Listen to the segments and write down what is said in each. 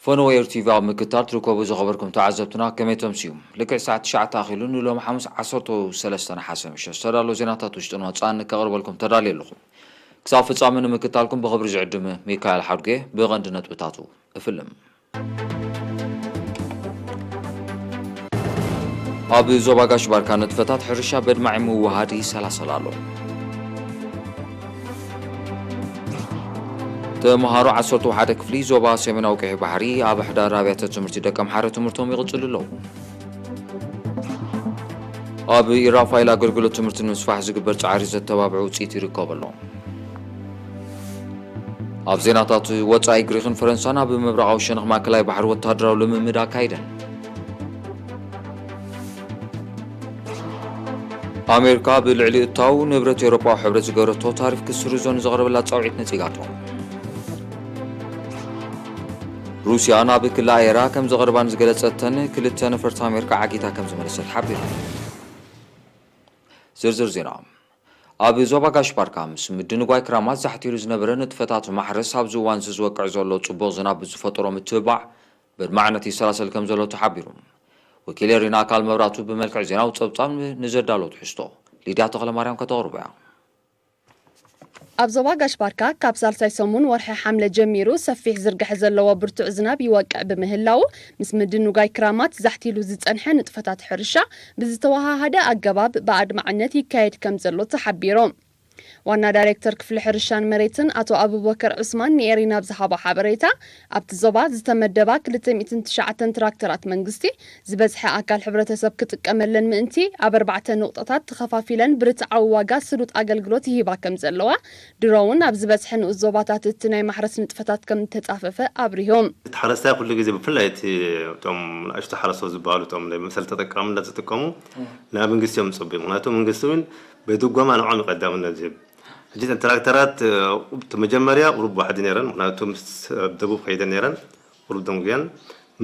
ፈነወ ኤር ቲቪ ኣብ ምክትታል ትርከቡ ዝኸበርኩም ተዓዘብትና ከመይ ተምስዩ? ልክዕ ሰዓት ትሽዓተ ኣኺሉ ንሎም ሓሙስ ዓሰርተ ሰለስተ ነሓሰ ምሸት ዝተዳለዉ ዜናታት ውሽጥን ወፃእን ከቕርበልኩም ተዳልየ ኣለኹ። ክሳብ ፍጻሜ ንምክታልኩም ብኽብሪ ዝዕድም ሚካኤል ሓድጌ። ብቐንዲ ነጥብታቱ እፍልም። ኣብ ዞባ ጋሽ ባርካ ንጥፈታት ሕርሻ በድማዒ ምውሃድ ይሰላሰል ኣሎ። ተምሃሮ ዓሰርተ ሓደ ክፍሊ ዞባ ሰሜናዊ ቀይሕ ባሕሪ ኣብ ሕዳር ኣብያተ ትምህርቲ ደቀምሓረ ትምህርቶም ይቕጽሉ ኣለዉ። ኣብ ኢራፋይል ኣገልግሎት ትምህርቲ ንምስፋሕ ዝግበር ጻዕሪ ዘተባብዑ ውጽኢት ይርከቡ ኣለዉ። ኣብ ዜናታት ወጻኢ ግሪኽን ፈረንሳን ኣብ ምብራቓዊ ሸነኽ ማእከላይ ባሕሪ ወተሃደራዊ ልምምድ ኣካይደን። ኣሜሪካ ብልዕሊ እታው ንብረት ኤውሮጳዊ ሕብረት ዝገበረቶ ታሪፍ ክስርዞ ንዘቕረበላ ጻውዒት ነጺጋቶ። ሩስያ ናብ ክላ ኤራ ከም ዘቕርባን ዝገለጸተን ክልተ ነፈርቲ ኣሜሪካ ዓጊታ ከም ዝመለሰት ሓቢሩ። ዝርዝር ዜና። ኣብ ዞባ ጋሽ ባርካ ምስ ምድንጓይ ክራማት ዛሕቲሉ ዝነበረ ንጥፈታት ማሕረስ ኣብዚ እዋን እዚ ዝወቅዕ ዘሎ ጽቡቕ ዝናብ ብዝፈጠሮ ምትብባዕ በድማዕነት ይሰላሰል ከም ዘሎ ተሓቢሩ። ወኪል ኤሪና ኣካል መብራቱ ብመልክዕ ዜናዊ ጸብጻብ ንዘዳሎ ትሕዝቶ ሊድያ ተኽለማርያም ከተቕርቦ እያ። ኣብ ዞባ ጋሽ ባርካ ካብ ሳልሳይ ሰሙን ወርሒ ሓምለ ጀሚሩ ሰፊሕ ዝርግሐ ዘለዎ ብርቱዕ ዝናብ ይወቅዕ ብምህላዉ፣ ምስ ምድንጓይ ክራማት ዛሕቲሉ ዝጸንሐ ንጥፈታት ሕርሻ ብዝተወሃሃደ ኣገባብ ብኣድማዕነት ይካየድ ከም ዘሎ ተሓቢሩ። ዋና ዳይሬክተር ክፍሊ ሕርሻን መሬትን ኣቶ ኣቡበከር ዑስማን ንኤሪና ኣብ ዝሃቦ ሓበሬታ፣ ኣብቲ ዞባ ዝተመደባ ክልተ ሚእትን ትሽዓተን ትራክተራት መንግስቲ ዝበዝሐ ኣካል ሕብረተሰብ ክጥቀመለን ምእንቲ ኣብ ኣርባዕተ ንቑጣታት ተኸፋፊለን ብርትዓዊ ዋጋ ስሉጥ ኣገልግሎት ይህባ ከም ዘለዋ፣ ድሮ እውን ኣብ ዝበዝሐ ንኡስ ዞባታት እቲ ናይ ማሕረስ ንጥፈታት ከም እተጻፈፈ ኣብሪሆም። እቲ ሓረስታይ ኩሉ ግዜ ብፍላይ እቲ እቶም ንኣሽቱ ሓረስቶት ዝበሃሉ እቶም ናይ መሰል ተጠቃምነት ዝጥቀሙ ናብ መንግስቲ እዮም ዝጽበዩ። ምክንያቱ መንግስቲ እውን ብድጎማ ንዖም እዩ ቀዳምነት ዝህብ። ሕጂ እተን ትራክተራት እቲ መጀመርያ ቁሩብ ዋሕዲ ነይረን፣ ምክንያቱ ምስ ደቡብ ከይደን ነይረን ቁሩብ ደንጉየን።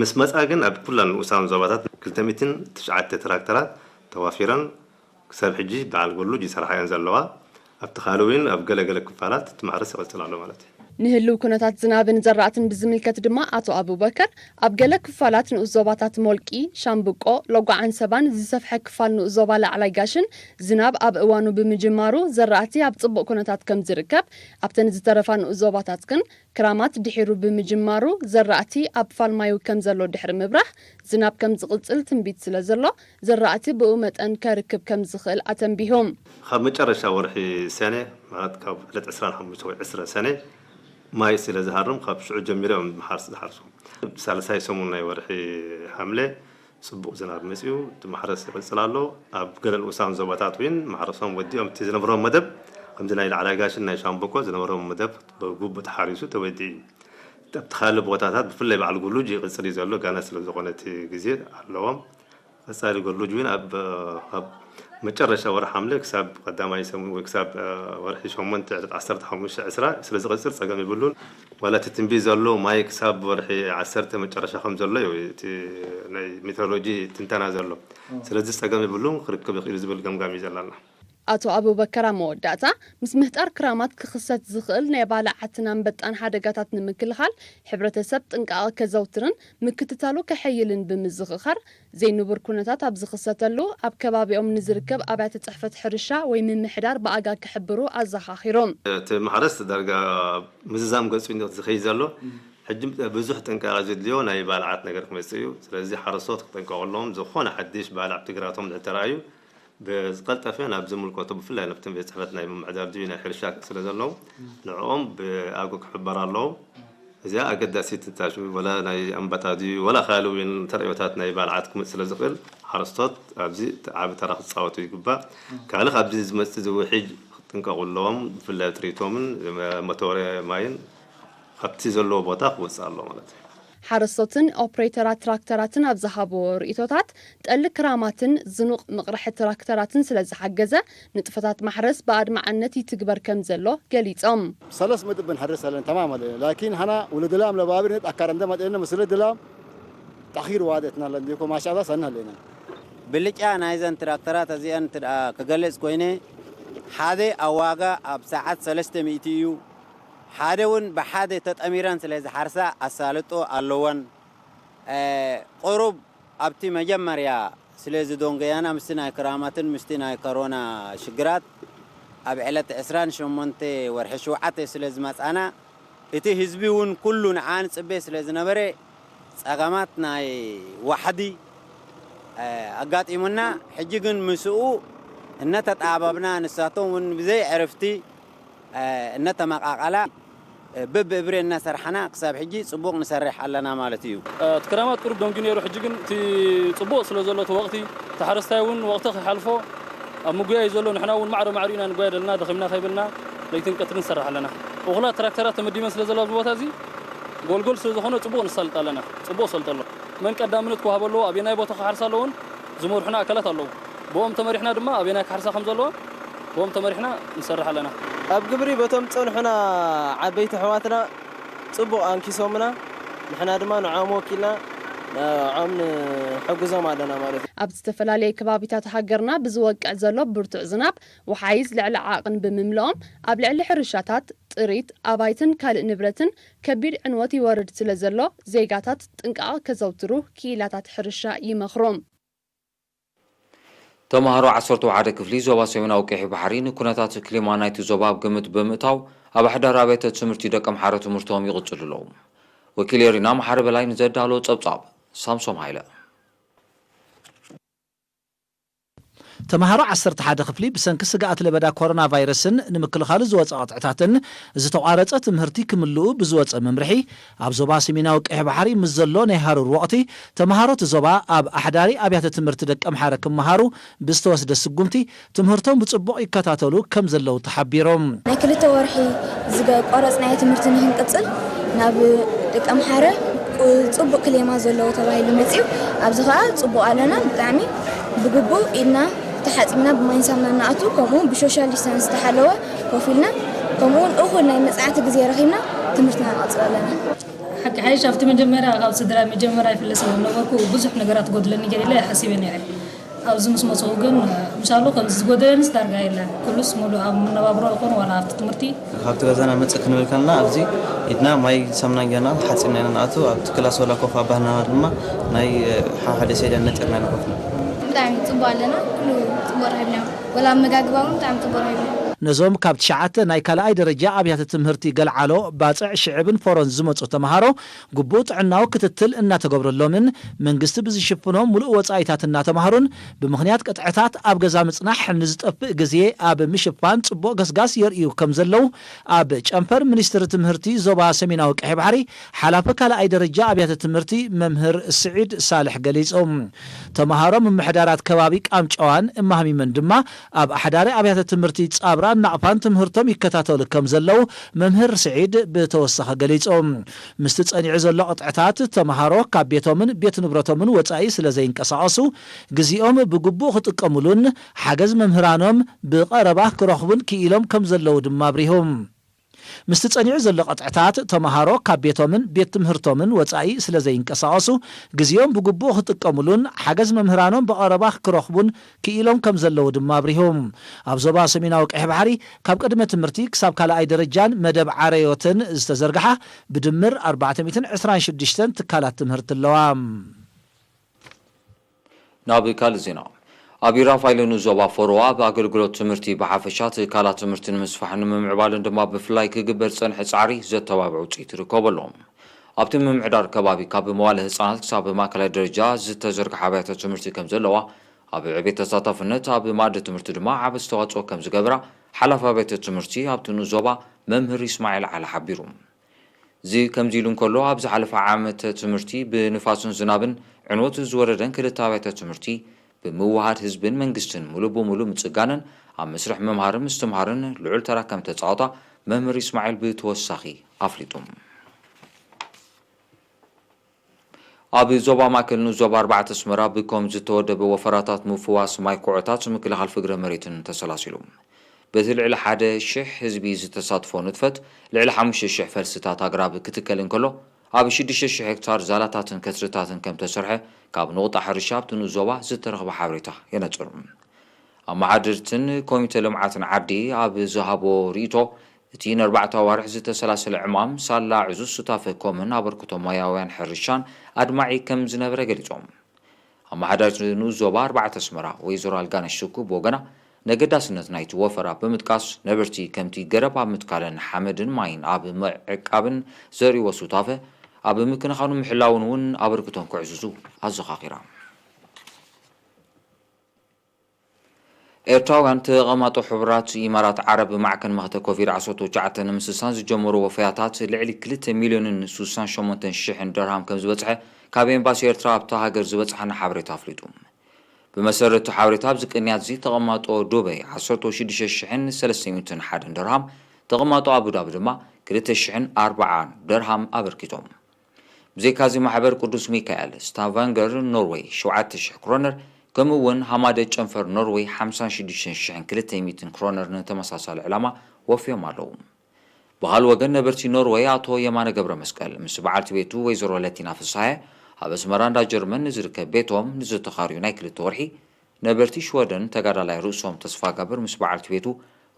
ምስ መጻ ግን ኣብ ኩለን ንኡሳን ዞባታት ክልተ ሚእትን ትሽዓተ ትራክተራት ተዋፊረን ክሳብ ሕጂ በዓል ጎሉጅ ይሰርሓ እየን ዘለዋ። ኣብቲ ካልእ እውን ኣብ ገለገለ ክፋላት እቲ ማሕረስ ይቐጽል ኣሎ ማለት እዩ። ንህልው ኩነታት ዝናብን ዘራእትን ብዝምልከት ድማ ኣቶ ኣቡበከር፣ ኣብ ገለ ክፋላት ንኡስ ዞባታት ሞልቂ፣ ሻምብቆ፣ ሎጓ ዓንሰባን ዝሰፍሐ ክፋል ንኡስ ዞባ ላዕላይ ጋሽን ዝናብ ኣብ እዋኑ ብምጅማሩ ዘራእቲ ኣብ ጽቡቕ ኩነታት ከም ዝርከብ፣ ኣብተን ዝተረፋ ንኡስ ዞባታት ግን ክራማት ድሒሩ ብምጅማሩ ዘራእቲ ኣብ ፋልማዩ ከም ዘሎ ድሕሪ ምብራህ፣ ዝናብ ከም ዝቕጽል ትንቢት ስለ ዘሎ ዘራእቲ ብኡ መጠን ከርክብ ከም ዝኽእል ኣተንቢሆም። ካብ መጨረሻ ወርሒ ሰነ፣ ማለት ካብ ዕለት ዕስራን ሓሙሽተ ወይ ዕስራ ሰነ ማይ ስለ ዝሃርም፣ ካብ ሽዑ ጀሚሮም እዮም ማሕረስ ዝሓርሱ። ሳልሳይ ሰሙን ናይ ወርሒ ሓምለ ጽቡቕ ዝናብ መጺኡ፣ እቲ ማሕረስ ይቕጽል ኣሎ። ኣብ ገለ ንኡሳን ዞባታት እውን ማሕረሶም ወዲኦም፣ እቲ ዝነበሮም መደብ ከምዚ ናይ ላዕላይ ጋሽን ናይ ሻምበቆ ዝነበሮም መደብ ብግቡእ ተሓሪሱ ተወዲኡ እዩ። ኣብቲ ካልእ ቦታታት ብፍላይ በዓል ጉሉጅ ይቕጽል እዩ ዘሎ፣ ጋና ስለ ዝኾነ እቲ ግዜ ኣለዎም። ቀጻሊ ጎሉጅ እውን ኣብ፣ ኣብ መጨረሻ ወርሒ ሓምለ ክሳብ ቀዳማይ ሰሙን ወይ ክሳብ ወርሒ ሸሞንተ ዕለት ዓሰርተ ሓሙሽተ ዕስራ ስለ ዝቐጽል ጸገም የብሉን። ዋላ እቲ ትንቢት ዘሎ ማይ ክሳብ ወርሒ ዓሰርተ መጨረሻ ከም ዘሎ እዩ እቲ ናይ ሜትሮሎጂ ትንተና ዘሎ። ስለዚ ጸገም የብሉን፣ ክርክብ ይኽእል ዝብል ገምጋም እዩ ዘለና። ኣቶ ኣቡበከር ኣብ መወዳእታ፣ ምስ ምህጣር ክራማት ክኽሰት ዝኽእል ናይ ባልዓትን ኣንበጣን ሓደጋታት ንምክልኻል ሕብረተሰብ ጥንቃቐ ከዘውትርን ምክትታሉ ከሐይልን ብምዝኽኻር፣ ዘይንቡር ኩነታት ኣብ ዝኽሰተሉ ኣብ ከባቢኦም ንዝርከብ ኣብያተ ጽሕፈት ሕርሻ ወይ ምምሕዳር ብኣጋ ክሕብሩ ኣዘኻኺሮም። እቲ ማሕረስ ዳርጋ ምዝዛም ገጹ እዩ ዝኸይድ ዘሎ። ሕጂ ብዙሕ ጥንቃቐ ዘድልዮ ናይ ባልዓት ነገር ክመጽእ እዩ። ስለዚ ሓረስቶት ክጠንቀቑ ኣለዎም። ዝኾነ ሓድሽ ባልዕ ኣብቲ ግራቶም እንድሕር ተራእዩ ብዝቐልጠፈ ናብ ዝምልከቶ ብፍላይ ናብቲ ቤት ጽሕፈት ናይ ምምሕዳር ድዩ ናይ ሕርሻ ስለ ዘለዉ ንዕኦም ብኣጎ ክሕበር ኣለዎም። እዚኣ ኣገዳሲት ትንታሽ ወላ ናይ ኣንበጣ ድዩ ወላ ካልእ እውን ተርእዮታት ናይ ባልዓት ክመጽእ ስለ ዝኽእል ሓረስቶት ኣብዚ ዓቢ ተራ ክጻወቱ ይግባእ። ካልእ ካብዚ ዝመጽእ ዝውሕጅ ክጥንቀቑ ኣለዎም። ብፍላይ ኣብ ጥሪቶምን መተወርያ ማይን ካብቲ ዘለዎ ቦታ ክወጽእ ኣለዎ ማለት እዩ። ሓረስቶትን ኦፕሬተራት ትራክተራትን ኣብ ዝሃብዎ ርእይቶታት፣ ጠሊ ክራማትን ዝኑቕ ምቕርሒ ትራክተራትን ስለ ዝሓገዘ፣ ንጥፈታት ማሕረስ ብኣድማዕነት ይትግበር ከም ዘሎ ገሊጾም። ሰለስ ምድብ ንሓርስ ኣለና፣ ተማም ኣለና። ላኪን ሓና ውሉድ ላም ለባብር ነት ኣካር እንደ መጤነ መስለ ድላም ተኺር ዋደትና ለንዲኮ ማሻላ ሰና ኣለና። ብልጫ ናይዘን ትራክተራት እዚኣን ትድኣ ክገልጽ ኮይነ፣ ሓደ ኣብ ዋጋ ኣብ ሰዓት ሰለስተ ሚእቲ እዩ። ሓደ እውን ብሓደ ተጠሚረን ስለ ዝሓርሳ ኣሳልጦ ኣለወን። ቁሩብ ኣብቲ መጀመርያ ስለ ዝደንጎያና ምስቲ ናይ ክራማትን ምስቲ ናይ ኮሮና ሽግራት ኣብ ዕለት ዕስራን ሸሞንተ ወርሒ ሸውዓተ ስለ ዝመጻና እቲ ህዝቢ እውን ኩሉ ንዓ ንጽበ ስለ ዝነበረ ጸገማት ናይ ዋሕዲ ኣጋጢሙና። ሕጂ ግን ምስኡ እነተጣባብና ንሳቶም እውን ብዘይ ዕርፍቲ እነተመቓቐላ በብእብሬ እናሰርሓና ክሳብ ሕጂ ጽቡቕ ንሰርሕ ኣለና ማለት እዩ። እቲ ክራማት ቁሩብ ደንጉዩ ነይሩ። ሕጂ ግን እቲ ጽቡቕ ስለ ዘሎ እቲ ወቕቲ፣ እቲ ሓረስታይ እውን ወቕቲ ከይሓልፎ ኣብ ምጉያይ ዘሎ፣ ንሕና እውን ማዕረ ማዕሪኡ ኢና ንጓየ ዘለና፣ ደኺምና ከይበልና ለይትን ቀትርን ንሰርሕ ኣለና። እኹላት ትራክተራት ተመዲበን ስለ ዘለዋ ኣብዚ ቦታ እዚ ጎልጎል ስለ ዝኾነ ጽቡቕ ንሳልጥ ኣለና። ጽቡቕ ሰልጦ ኣሎ። መን ቀዳምነት ክወሃቦ ኣለዎ፣ ኣበየናይ ቦታ ክሓርሳ ኣለዎን ዝመርሑና ኣካላት ኣለዉ። ብኦም ተመሪሕና ድማ ኣበየናይ ክሓርሳ ከም ዘለዋ ብኦም ተመሪሕና ንሰርሕ ኣለና። ኣብ ግብሪ በቶም ጸንሑና ዓበይቲ ኣሕዋትና ጽቡቕ ኣንኪሶምና፣ ንሕና ድማ ንዖም ወኪልና ንዖም ንሕግዞም ኣለና ማለት እዩ። ኣብ ዝተፈላለየ ከባቢታት ሃገርና ብዝወቅዕ ዘሎ ብርቱዕ ዝናብ፣ ወሓይዝ ልዕሊ ዓቕን ብምምልኦም፣ ኣብ ልዕሊ ሕርሻታት፣ ጥሪት፣ ኣባይትን ካልእ ንብረትን ከቢድ ዕንወት ይወርድ ስለ ዘሎ፣ ዜጋታት ጥንቃቐ ከዘውትሩ ክኢላታት ሕርሻ ይመኽሩ። ተምሃሮ ዓሰርተ ሓደ ክፍሊ ዞባ ሰሜናዊ ቀይሕ ባሕሪ ንኩነታት ክሊማ ናይቲ ዞባ ኣብ ግምት ብምእታው ኣብ ኣሕዳሪ ኣብያተ ትምህርቲ ደቀምሓረ ትምህርቶም ይቕጽሉ ኣለዉ። ወኪል ኤሪና መሓሪ በላይ ንዘዳለዎ ጸብጻብ ሳምሶም ሃይለ። ተምሃሮ ዓሰርተ ሓደ ክፍሊ ብሰንኪ ስግኣት ለበዳ ኮሮና ቫይረስን ንምክልኻሉ ዝወፀ ቅጥዕታትን ዝተቋረፀ ትምህርቲ ክምልኡ ብዝወፀ መምርሒ ኣብ ዞባ ሰሜናዊ ቀይሕ ባሕሪ ምስ ዘሎ ናይ ሃሩር ወቕቲ ተምሃሮ እቲ ዞባ ኣብ ኣሕዳሪ ኣብያተ ትምህርቲ ደቀምሓረ ክመሃሩ ብዝተወስደ ስጉምቲ ትምህርቶም ብፅቡቕ ይከታተሉ ከም ዘለዉ ተሓቢሮም። ናይ ክልተ ወርሒ ዝገ-፣ ቋረፅናዮ ትምህርቲ ንክንቅፅል ናብ ደቀምሓረ ቁ-፣ ፅቡቕ ክሌማ ዘለዎ ተባሂሉ መፂኡ። ኣብዚ ከዓ ፅቡቕ ኣለና፣ ብጣዕሚ ብግቡእ ኢድና ተሓፂብና ብማይን ሳሙናን ንኣቱ፣ ከምኡ እውን ብሶሻል ዲስታንስ ዝተሓለወ ኮፍ ኢልና፣ ከምኡ እውን እኹል ናይ መፅናዕቲ ግዜ ረኺብና ትምህርትና ንቐፅል ኣለና። ሓቂ ሓይሽ ኣብቲ መጀመርያ ካብ ስድራ መጀመርያ ይፍለ ስለ ዝነበርኩ ብዙሕ ነገራት ጎድለኒ ገለ ኢለ ሓሲበ ነይረ። ኣብዚ ምስ መፅኡ ግን ምሻሉ ከምዚ ዝጎደለንስ ዳርጋ የለን። ኩሉስ ሙሉእ ኣብ መነባብሮ ይኹን ዋላ ኣብቲ ትምህርቲ። ካብቲ ገዛና መፅእ ክንብል ከለና ኣብዚ ኢድና ማይ ሳሙናን ጌርና ሓፂብና ኢና ንኣቱ። ኣብቲ ክላስ ዋላ ኮፍ ኣባህልና ድማ ናይ ሓሓደ ሰይዳን ነጢርና ኢና ኮፍ ንብል። ብጣዕሚ ፅቡቅ ኣለና፣ ኩሉ ፅቡቅ ረኺብናዮ። ወላ ኣመጋግባ እውን ብጣዕሚ ፅቡቅ ረኺብና። ነዞም ካብ ትሽዓተ ናይ ካልኣይ ደረጃ ኣብያተ ትምህርቲ ገልዓሎ፣ ባፅዕ፣ ሽዕብን ፎሮን ዝመፁ ተምሃሮ ግቡእ ጥዕናዊ ክትትል እናተገብረሎምን መንግስቲ ብዝሽፍኖ ሙሉእ ወፃኢታት እናተምሃሩን ብምኽንያት ቅጥዕታት ኣብ ገዛ ምፅናሕ ንዝጠፍእ ግዜ ኣብ ምሽፋን ፅቡቕ ገስጋስ የርእዩ ከም ዘለዉ ኣብ ጨንፈር ሚኒስትሪ ትምህርቲ ዞባ ሰሜናዊ ቀይሕ ባሕሪ ሓላፊ ካልኣይ ደረጃ ኣብያተ ትምህርቲ መምህር ስዒድ ሳልሕ ገሊፆም። ተምሃሮ ምምሕዳራት ከባቢ ቃምጨዋን እማህሚመን ድማ ኣብ ኣሕዳሪ ኣብያተ ትምህርቲ ጻብራን ናቕፋን ትምህርቶም ይከታተሉ ከም ዘለዉ መምህር ስዒድ ብተወሳኺ ገሊጾም። ምስቲ ጸኒዑ ዘሎ ቅጥዕታት ተምሃሮ ካብ ቤቶምን ቤት ንብረቶምን ወጻኢ ስለ ዘይንቀሳቐሱ ግዜኦም ብግቡእ ክጥቀሙሉን ሓገዝ መምህራኖም ብቐረባ ክረኽቡን ክኢሎም ከም ዘለዉ ድማ ኣብሪሆም። ምስቲ ጸኒዑ ዘሎ ቅጥዕታት ተምሃሮ ካብ ቤቶምን ቤት ትምህርቶምን ወጻኢ ስለ ዘይንቀሳቐሱ ግዜኦም ብግቡእ ክጥቀሙሉን ሓገዝ መምህራኖም ብቐረባ ክረኽቡን ክኢሎም ከም ዘለዉ ድማ ኣብሪሆም። ኣብ ዞባ ሰሜናዊ ቀይሕ ባሕሪ ካብ ቅድመ ትምህርቲ ክሳብ ካልኣይ ደረጃን መደብ ዓረዮትን ዝተዘርግሓ ብድምር ኣርባዕተ ሚእትን ዕስራን ሽዱሽተን ትካላት ትምህርቲ ኣለዋ። ናብ ካልእ ዜና። ኣብ ኢራፋይልን ዞባ ፎሮዋ ኣብ ኣገልግሎት ትምህርቲ ብሓፈሻ ትካላት ትምህርቲ ንምስፋሕን ንምምዕባልን ድማ ብፍላይ ክግበር ዝጸንሐ ጻዕሪ ዘተባብዕ ውጽኢት ይርከቦ ኣሎ። ኣብቲ ምምዕዳር ከባቢ ካብ መዋለ ህጻናት ክሳብ ማእከላይ ደረጃ ዝተዘርግሓ ኣብያተ ትምህርቲ ከም ዘለዋ፣ ኣብ ዕቤት ተሳታፍነት ኣብ ማእዲ ትምህርቲ ድማ ዓቢ ኣስተዋጽኦ ከም ዝገብራ ሓላፊ ኣብያተ ትምህርቲ ኣብቲ ንኡስ ዞባ መምህር ይስማዒል ዓሊ ሓቢሩ። እዚ ከምዚ ኢሉ እንከሎ፣ ኣብ ዝሓለፈ ዓመተ ትምህርቲ ብንፋስን ዝናብን ዕንወት ዝወረደን ክልተ ኣብያተ ትምህርቲ፣ ብምውሃድ ህዝብን መንግስትን ሙሉእ ብሙሉእ ምጽጋነን ኣብ መስርሕ ምምሃርን ምስትምሃርን ልዑል ተራ ከም ተጻወታ መምህር ይስማዒል ብተወሳኺ ኣፍሊጡ። ኣብ ዞባ ማእከል ንኡስ ዞባ ኣርባዕተ ኣስመራ ብኮም ዝተወደበ ወፈራታት ምፍዋስ ማይ ኩዖታት ምክልኻል ፍግረ መሬትን ተሰላሲሉ። በቲ ልዕሊ ሓደ ሽሕ ህዝቢ ዝተሳትፎ ንጥፈት፣ ልዕሊ ሓሙሽተ ሽሕ ፈልስታት ኣግራብ ክትከል እንከሎ፣ ኣብ ሽዱሽተ ሽሕ ሄክታር ዛላታትን ከትርታትን ከም ተሰርሐ ካብ ነቑጣ ሕርሻ ኣብቲ ንኡስ ዞባ ዝተረኽበ ሓበሬታ የነጽር። ኣመሓደርትን ኮሚተ ልምዓትን ዓዲ ኣብ ዝሃቦ ርእይቶ፣ እቲ ንኣርባዕተ ኣዋርሕ ዝተሰላሰለ ዕማም ሳላ ዕዙዝ ሱታፈ ኮምን ኣበርክቶ ሞያውያን ሕርሻን ኣድማዒ ከም ዝነበረ ገሊጾም። ኣመሓዳሪት ንኡስ ዞባ ኣርባዕተ ኣስመራ ወይዘሮ ኣልጋነሽ ሽኩ ብወገና፣ ነገዳስነት ናይቲ ወፈራ ብምጥቃስ፣ ነበርቲ ከምቲ ገረብ ኣብ ምትካልን ሓመድን ማይን ኣብ ምዕቃብን ዘርእይዎ ሱታፈ ኣብ ምክንኻኑ ምሕላውን እውን ኣበርክቶም ከዕዝዙ ኣዘኻኺራ። ኤርትራውያን ተቐማጦ ሕቡራት ኢማራት ዓረብ ማዕከን መኸተ ኮቪድ ዓሰርተ ትሽዓተ ንምስሳን ዝጀመሩ ወፈያታት ልዕሊ ክልተ ሚልዮንን ስሳን ሸሞንተን ሽሕን ደርሃም ከም ዝበጽሐ ካብ ኤምባሲ ኤርትራ ኣብታ ሃገር ዝበጽሓና ሓበሬታ ኣፍሊጡ። ብመሰረት እቲ ሓበሬታ፣ ኣብዚ ቅንያት እዚ ተቐማጦ ዱበይ ዓሰርተ ሽዱሽተ ሽሕን ሰለስተ ሚእትን ሓደን ደርሃም፣ ተቐማጦ ኣቡዳቢ ድማ ክልተ ሽሕን ኣርባዓን ደርሃም ኣበርኪቶም። ብዘይካዚ ማሕበር ቅዱስ ሚካኤል ስታቫንገር ኖርወይ ሸውዓተ ሽሕ ክሮነር፣ ከምኡ እውን ሃማደ ጨንፈር ኖርወይ ሓምሳን ሽዱሽተ ሽሕን ክልተ ሚእትን ክሮነር ንተመሳሳሊ ዕላማ ወፍዮም ኣለዉ። ብኻልእ ወገን ነበርቲ ኖርወይ ኣቶ የማነ ገብረ መስቀል ምስ በዓልቲ ቤቱ ወይዘሮ ለቲና ፍስሃየ ኣብ ኣስመራ እንዳ ጀርመን ንዝርከብ ቤቶም ንዝተኻርዩ ናይ ክልተ ወርሒ ነበርቲ ሽወደን ተጋዳላይ ርእሶም ተስፋጋብር ምስ በዓልቲ ቤቱ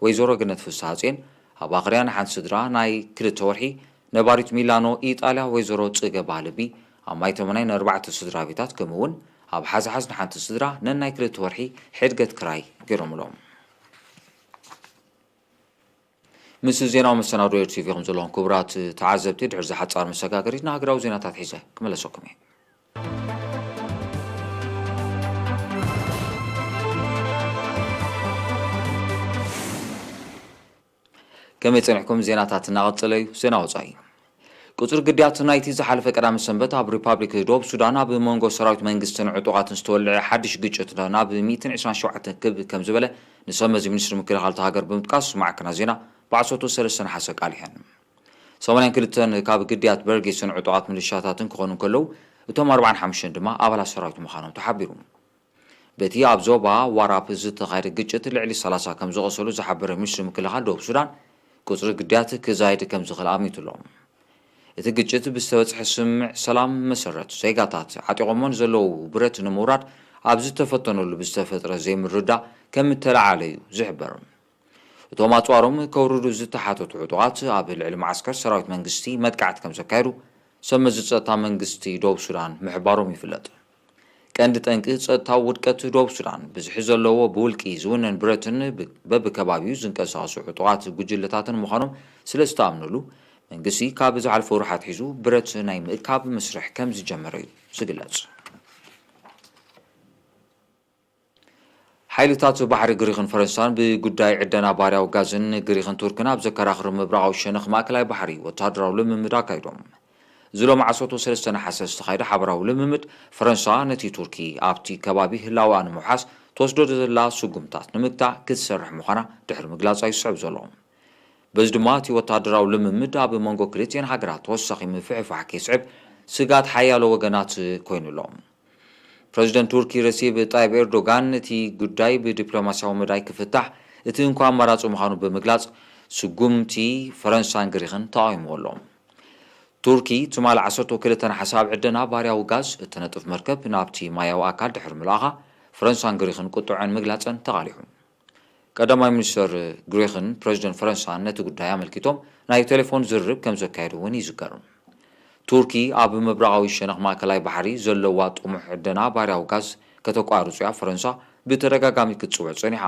ወይዘሮ ገነት ፍስሃጽዮን ኣብ ኣኽርያ ንሓንቲ ስድራ ናይ ክልተ ወርሒ ነባሪት ሚላኖ ኢጣልያ ወይዘሮ ጽገ ባህልቢ ኣብ ማይተመናይ ንኣርባዕተ ስድራ ቤታት ከምኡ እውን ኣብ ሓዝሓዝ ንሓንቲ ስድራ ነናይ ክልተ ወርሒ ሕድገት ክራይ ገይሮምሎም። ምስ ዜናዊ መሰናዶ ኤር ቲቪ ኢኹም ዘለኹም ክቡራት ተዓዘብቲ። ድሕሪ ዝሓጻር መሰጋገሪት ንሃገራዊ ዜናታት ሒዘ ክመለሰኩም እየ። ከመይ ጸኒሕኩም? ዜናታት እናቐጸለ እዩ። ዜና ወጻኢ። ቁጽሪ ግዳያት ናይቲ ዝሓለፈ ቀዳመ ሰንበት ኣብ ሪፓብሊክ ደቡብ ሱዳን ኣብ መንጎ ሰራዊት መንግስትን ዕጡቓትን ዝተወልዐ ሓድሽ ግጭት ናብ ሚእትን ዕስራን ሸውዓተን ክብ ከም ዝበለ ንሰብ መዚ ሚኒስትሪ ምክልኻል እታ ሃገር ብምጥቃስ ማዕከናት ዜና ብዓሰርተ ሰለስተ ነሓሰ ኣቃሊሐን። ሰማንያን ክልተን ካብ ግዳያት በርጌስን ዕጡቓት ሚሊሻታትን ክኾኑ እንከለዉ፣ እቶም ኣርባዓን ሓሙሽተን ድማ ኣባላት ሰራዊት ምዃኖም ተሓቢሩ። በቲ ኣብ ዞባ ዋራፕ ዝተኻየደ ግጭት ልዕሊ ሰላሳ ከም ዝቖሰሉ ዝሓበረ ሚኒስትሪ ምክልኻል ደቡብ ሱዳን፣ ቁጽሪ ግዳያት ክዛይድ ከም ዝኽእል ኣሚቱ ኣሎ። እቲ ግጭት ብዝተበጽሐ ስምምዕ ሰላም መሰረት፣ ዜጋታት ዓጢቖሞ ንዘለዉ ብረት ንምውራድ ኣብ ዝተፈተነሉ ብዝተፈጥረ ዘይምርዳእ ከም እተለዓለ እዩ ዝሕበር። እቶም ኣጽዋሮም ከውርዱ ዝተሓተቱ ዕጡቓት ኣብ ልዕሊ መዓስከር ሰራዊት መንግስቲ መጥቃዕቲ ከም ዘካየዱ ሰብ መዚ ጸጥታ መንግስቲ ደቡብ ሱዳን ምሕባሮም ይፍለጥ። ቀንዲ ጠንቂ ጸጥታዊ ውድቀት ደቡብ ሱዳን ብዝሒ ዘለዎ ብውልቂ ዝውነን ብረትን ብ-፣ በብከባቢኡ ዝንቀሳቐሱ ዕጡቓት ጉጅለታትን ምዃኖም ስለ ዝተኣምነሉ፣ መንግስቲ ካብ ዝሓለፈ ወርሒ ኣትሒዙ ብረት ናይ ምእካብ መስርሕ ከም ዝጀመረ እዩ ዝግለጽ። ሓይልታት ባሕሪ ግሪኽን ፈረንሳን ብጉዳይ ዕደና ባርያዊ ጋዝን ግሪኽን ቱርክን ኣብ ዘከራኽር ምብራቓዊ ሸነኽ ማእከላይ ባሕሪ ወታደራዊ ልምምድ ኣካይዶም። እዚ ሎሚ ዓሰርተ ሰለስተ ነሓሰ ዝተኻየደ ሓበራዊ ልምምድ፣ ፈረንሳ ነቲ ቱርኪ ኣብቲ ከባቢ ህላወኣ ንምውሓስ ትወስዶ ዘላ ስጉምታት ንምግታእ ክትሰርሕ ምዃና ድሕሪ ምግላጻ እዩ ዝስዕብ ዘሎ። በዚ ድማ እቲ ወታደራዊ ልምምድ ኣብ መንጎ ክልቲኤን ሃገራት ተወሳኺ ምፍሕፋሕ ከይስዕብ ስግኣት ሓያሎ ወገናት ኮይኑ ኣሎ። ፕረዚደንት ቱርኪ ረሲብ ጣይብ ኤርዶጋን እቲ ጉዳይ ብዲፕሎማስያዊ መዳይ ክፍታሕ እቲ እንኳ ኣማራጺ ምዃኑ ብምግላጽ፣ ስጉምቲ ፈረንሳን ግሪኽን ተቓዊምዎ ኣሎ። ቱርኪ ትማሊ ዓሰርተ ክልተ ነሓሰ ኣብ ዕደና ባርያዊ ጋዝ እተነጥፍ መርከብ ናብቲ ማያዊ ኣካል ድሕሪ ምልኣኻ፣ ፈረንሳን ግሪኽን ቁጥዐን ምግላጸን ተቓሊሑ። ቀዳማይ ሚኒስተር ግሪኽን ፕረዚደንት ፈረንሳን ነቲ ጉዳይ ኣመልኪቶም ናይ ቴሌፎን ዝርርብ ከም ዘካየዱ እውን ይዝከር። ቱርኪ ኣብ ምብራቓዊ ሸነኽ ማእከላይ ባሕሪ ዘለዋ ጥሙሕ ዕደና ባርያዊ ጋዝ ከተቋርጽ እያ ፈረንሳ ብተደጋጋሚ ክትጽውዕ ጸኒሓ።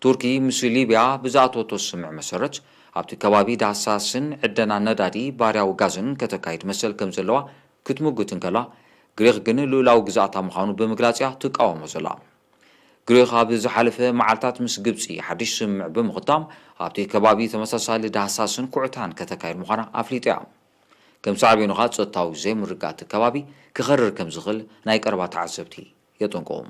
ቱርኪ ምስ ሊብያ ብዝኣተወቶ ስምምዕ መሰረት፣ ኣብቲ ከባቢ ዳህሳስን ዕደና ነዳዲ ባርያዊ ጋዝን ከተካይድ መሰል ከም ዘለዋ ክትምጉት እንከላ፣ ግሪኽ ግን ልኡላዊ ግዝኣታ ምዃኑ ብምግላጽ እያ ትቃወሞ ዘላ። ግሪኽ ኣብ ዝሓለፈ መዓልታት ምስ ግብጺ ሓድሽ ስምምዕ ብምኽታም፣ ኣብቲ ከባቢ ተመሳሳሊ ዳህሳስን ኩዕታን ከተካይድ ምዃና ኣፍሊጣ እያ። ከም ሳዕቤኑ ኸኣ ጸጥታዊ ዘይምርግጋእ እቲ ከባቢ ክኸርር ከም ዝኽእል ናይ ቀረባ ተዓዘብቲ የጠንቅቑ።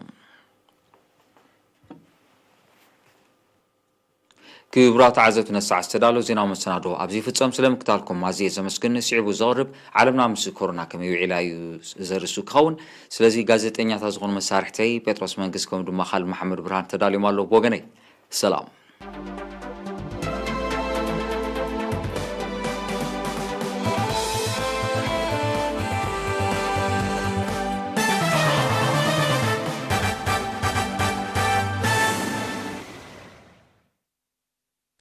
ክቡራት ተዓዘብቲ፣ ነቲ ሰዓት ዝተዳለወ ዜናዊ መሰናዶ ኣብዚ ይፍጸም። ስለ ምክታልኩም ኣዝየ ዘመስግን። ስዒቡ ዘቕርብ ዓለምና ምስ ኮሮና ከመይ ውዒላ እዩ ዘርእስቱ ክኸውን። ስለዚ ጋዜጠኛታት ዝኾኑ መሳርሕተይ ጴጥሮስ መንግስት ከምኡ ድማ ካልድ መሓመድ ብርሃን ተዳልዮም ኣለዉ። ብወገነይ ሰላም።